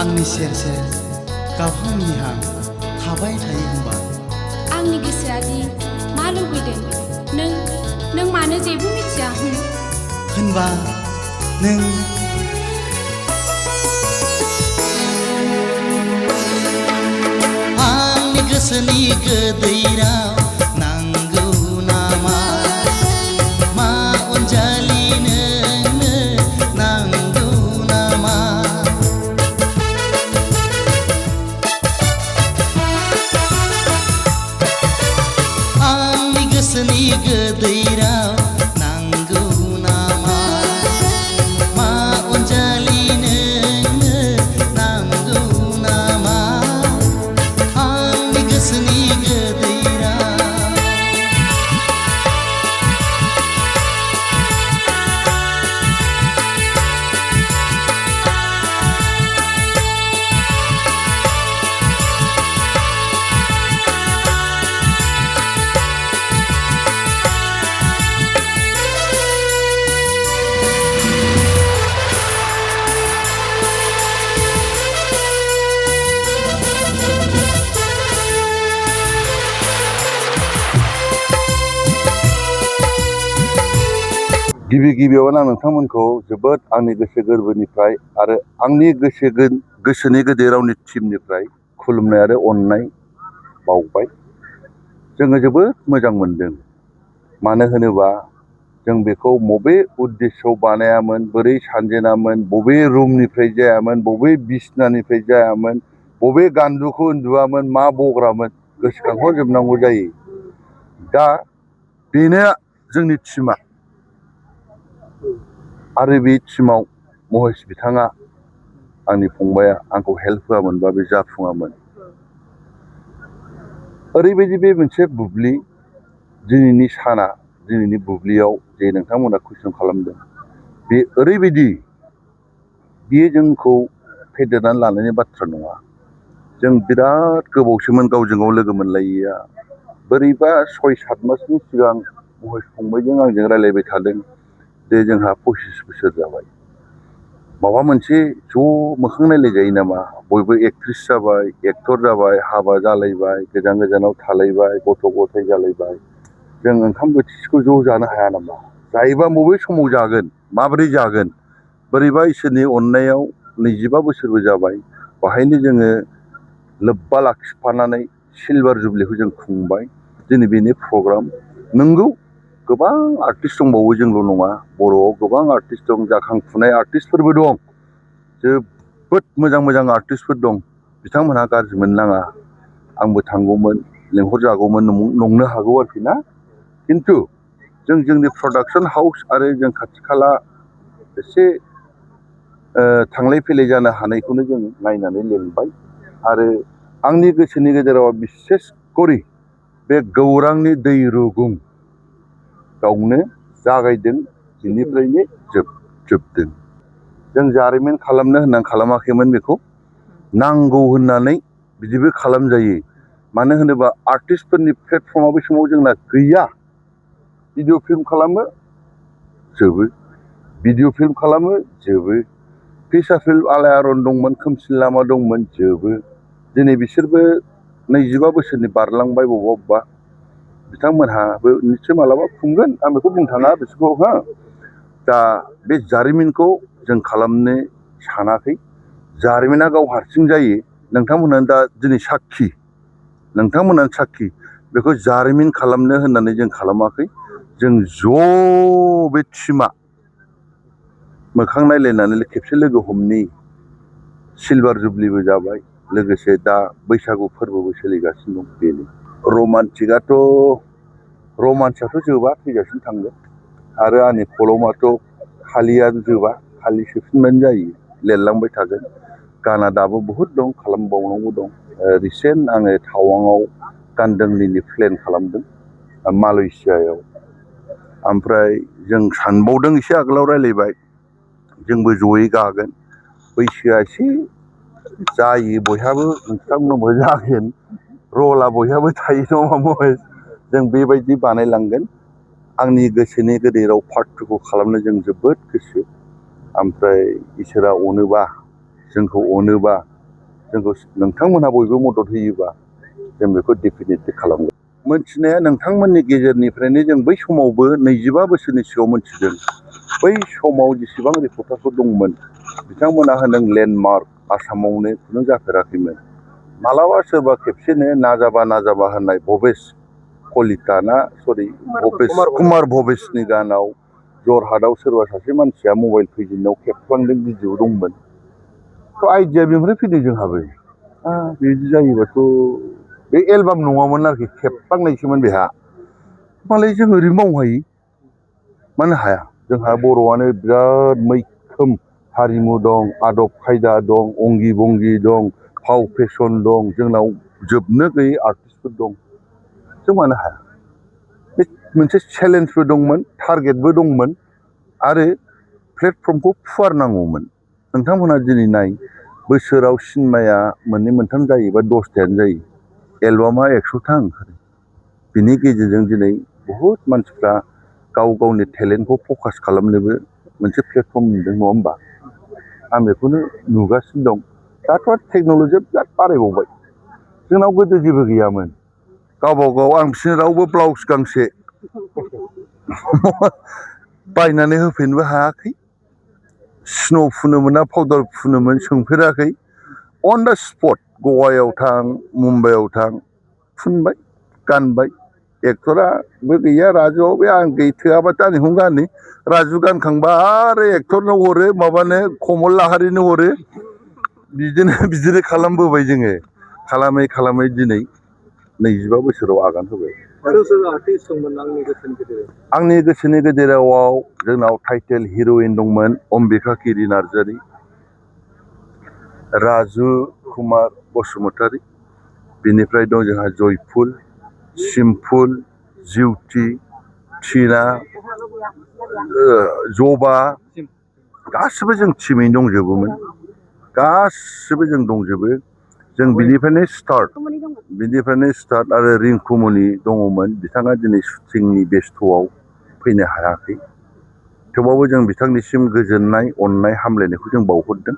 आंनि सेर सेर गावहां मिनिहां थाबाय थायो होनबा आंनि गोसोआदि मा लुबैदों नों मानो जेबो मिथिया होनबा नों आंनि गोसोनि गोदै राव नांगौ नामा मा अनजालि नोंनो नांगौ नामा आंनि गोसोनि गोदै राव नांगौ नामा मा अनजालि नोंनो नांगौ नामा आंनि गोसोनि गोदै राव गिबि गिबियावनो आं नोंथांमोनखौ जोबोद आंनि गोसो गोरबोनिफ्राय आरो आंनि गोसोनि गोदै रावनि टीमनिफ्राय खुलुमनाय आरो अननाय बावबाय। जोङो जोबोद मोजां मोनदों। मानो होनोबा जों बेखौ बबे उद्देश्यआव बानायामोन, बोरै सानजेनामोन, बबे रुमनिफ्राय जायामोन, बबे बिसनानिफ्राय जायामोन, बबे गान्दुखौ उन्दुआमोन, मा बग्रामोन गोसोखांहरजोबनांगौ जायो। दा बेनो जोंनि टीमा आरो बे टीमाव महेश बिथाङा आंनि फंबाया आंखौ हेल्प होआमोनबा बे जाफुङामोन। ओरैबायदि बे मोनसे बुब्लि दिनैनि साना दिनैनि बुब्लियाव जे नोंथांमोना कुइसन खालामदों बे ओरैबायदि बियो जोंखौ फेदेरनानै लानायनि बाथ्रा नङा। जों बिराद गोबावसोमोन गावजों गाव लोगो मोनलायैया। बोरैबा 6-7 मासनि सिगां महेश फंबायजों आंजों रायलायबाय थादों जे जोंहा 25 बोसोर जाबाय, माबा मोनसे ज' मोखां नायलाय जायो नामा? बयबो एक्ट्रेस जाबाय, एक्टर जाबाय, हाबा जालायबाय, गोजान गोजानाव थालायबाय, गथ' गथाय जालायबाय, जों ओंखाम बोथिसेखौ ज' जानो हाया नामा? जायोबा बबे समाव जागोन, माबोरै जागोन? बोरैबा इसोरनि अननायाव 25 बोसोरबो जाबाय, बाहायनो जोङो लोब्बा लाखिफानानै सिलभार जुबलिखौ जों खुंबाय। दिनै बेनि प्रग्राम। नंगौ गोबां आर्टिस्ट दंबावो, जोंल' नङा, बर'आव गोबां आर्टिस्ट दं, जाखांफुनाय आर्टिस्टफोरबो दं, जोबोद मोजां मोजां आर्टिस्टफोर दं। बिथांमोनहा गाज्रि मोननाङा, आंबो थांगौमोन, लेंहरजागौमोन नंनो हागौ आरोखि ना। खिन्थु जों जोंनि प्रडाक्सन हाउस आरो जों खाथि खाला एसे थांलाय फैलाय जानो हानायखौनो जों नायनानै लिंबाय। आरो आंनि गोसोनि गेजेराव बिसेस करि बे गौरांनि दै रुगुं गावनो जागायदों, बिनिफ्रायनो जोबदों। जों जारिमिन खालामनो होननानै खालामाखैमोन, बेखौ नांगौ होननानै बिदिबो खालामजायो। मानो होनोबा आर्टिस्टफोरनि प्लेटफर्मआ बे समाव जोंना गैया। भिडिअ फिल्म खालामो जोबो, भिडिअ फिल्म खालामो जोबो, फिसा फिल्म आलायारन दंमोन, खोमसि लामा दंमोन, जोबो। दिनै बिसोरबो 25 बोसोरनि बारलांबाय बबेबा बिथांमोनहाबो निश्चय मालाबा खुंगोन, आं बेखौ बुंनो थाङा बिसोरखौ दा बे जारिमिनखौ जों खालामनो सानाखै। जारिमिना गाव हारसिं जायो। नोंथांमोनानो दा दिनै साक्षि, नोंथांमोनानो साक्षि। बेखौ जारिमिन खालामनो होननानै जों खालामाखै। जों ज' बे टीमा मोखां नायलायनानै खेबसे लोगो हमनि। सिलभार जुबलिबो जाबाय, लोगोसे दा बैसागु फोरबोबो सोलिगासिनो दं। बेनो रमान्सआथ' जोबा, थैजासिम थांगोन। आरो आंनि खलमाथ' खालियानो जोबा, खालि सोफिनबानो जायो, लिरलांबाय थागोन। गाना दाबो बहुद दं, खालामबावनांगौ दं। रिसेन्ट आङो टावाङाव गानदोंलिनि प्लेन खालामदों, मालयेसियायाव। ओमफ्राय जों सानबावदों, एसे आगोलाव रायलायबाय, जोंबो जयै गागोन। बैसोआ एसे जायो बयहाबो, नोंथांमोननावबो जागोन, रला बयहाबो थायो नङा महेश? जों बेबायदि बानायलांगोन। आंनि गोसोनि गोदै राव पार्ट 2खौ खालामनो जों जोबोद गोसो। ओमफ्राय इसोरा अनोबा, जोंखौ अनोबा जोंखौ नोंथांमोनहा बयबो मदद होयोबा जों बेखौ डेफिनेटलि खालामगोन। मोनथिनाया नोंथांमोननि गेजेरनिफ्रायनो जों बै समावबो 22 बोसोरनि सिगाङाव मोनथिदों। बै समाव जेसेबां रिपर्टारफोर दंमोन बिथांमोना होनदों लेन्डमार्क आसामावनो खुनु जाफेराखैमोन। मालाबा सोरबा खेबसेनो नाजाबा होननाय भबेश कलिता ना सरि कुमार भबेशनि गानाव जरहाटआव सोरबा सासे मानसिया मबाइल फैजेननायाव खेबफ्लांदों भिडिअ दंमोन। थ' आइडिया बेनिफ्राय फैदों जोंहाबो बिदि जायोबाथ' बे एलबाम नङामोन आरोखि खेबफ्लांनायसोमोन बेहा। मालाय जों ओरैनो मावनो हायो मानो हाया? जोंहा बर'आनो बिराद मैखोम हारिमु दं, आदब खायदा दं, अंगि भंगि दं, फाव फेसन दं, जोंनाव जोबनो गैयै आर्टिस्टफोर दं। जों मानो हाया? बे मोनसे चेलेन्जबो दंमोन, टारगेटबो दंमोन आरो प्लेटफर्मखौ फुवारनांगौमोन। नोंथांमोनहा दिनै नाय बोसोराव सिनेमाया 2-3 जायो बा 10थायानो जायो, एलबामा 100था ओंखारो। बिनि गेजेरजों दिनै बहुद मानसिफ्रा गाव गावनि टेलेन्टखौ फकास खालामनोबो मोनसे प्लेटफर्म मोनदों नङा होमबा? आं बेखौनो नुगासिनो दं। दाथ' टेक्न'लजिया बिराद बारायबावबाय। जोंनाव गोदो जेबो गैयामोन। गावबा गाव आं बिसोरनो रावबो ब्लाउस गांसे बायनानै होफैनोबो हायाखै। स्न' फुनोमोन ना पाउडार फुनोमोन सोंफेराखै। अन दा स्पट गवायाव थां, मुम्बाइआव थां, फुनबाय गानबाय। एक्टराबो गैया राजुआव, बे आं थोआबाथ' आं बेखौनो गानो। राजु गानखांबा आरो एक्टरनो हरो, माबानो कमल लाहारिनो हरो। बिदिनो खालामबोबाय जोङो। खालामै दिनै 22 बोसोराव आगान होबाय। आंनि गोसोनि गेजेराव जोंनाव टाइटेल हिर'इन दंमोन अम्बिका किरि नार्जारि, राजु कुमार बसुमतारी, बिनिफ्राय दं जोंहा जयफुल, सिम्पुल, जिउथि, टिना, जबा, गासिबो जों टिमैनो दंजोबोमोन। गासिबो जों दंजोबो। जों बिनिफ्रायनो स्टार्ट आरो रिंकुमनि दङमोन। बिथाङा दिनै शुटिंनि बेस्थ'आव फैनो हायाखै। थेवबाबो जों बिथांनिसिम गोजोननाय, अननाय, हामलायनायखौ जों बावहरदों।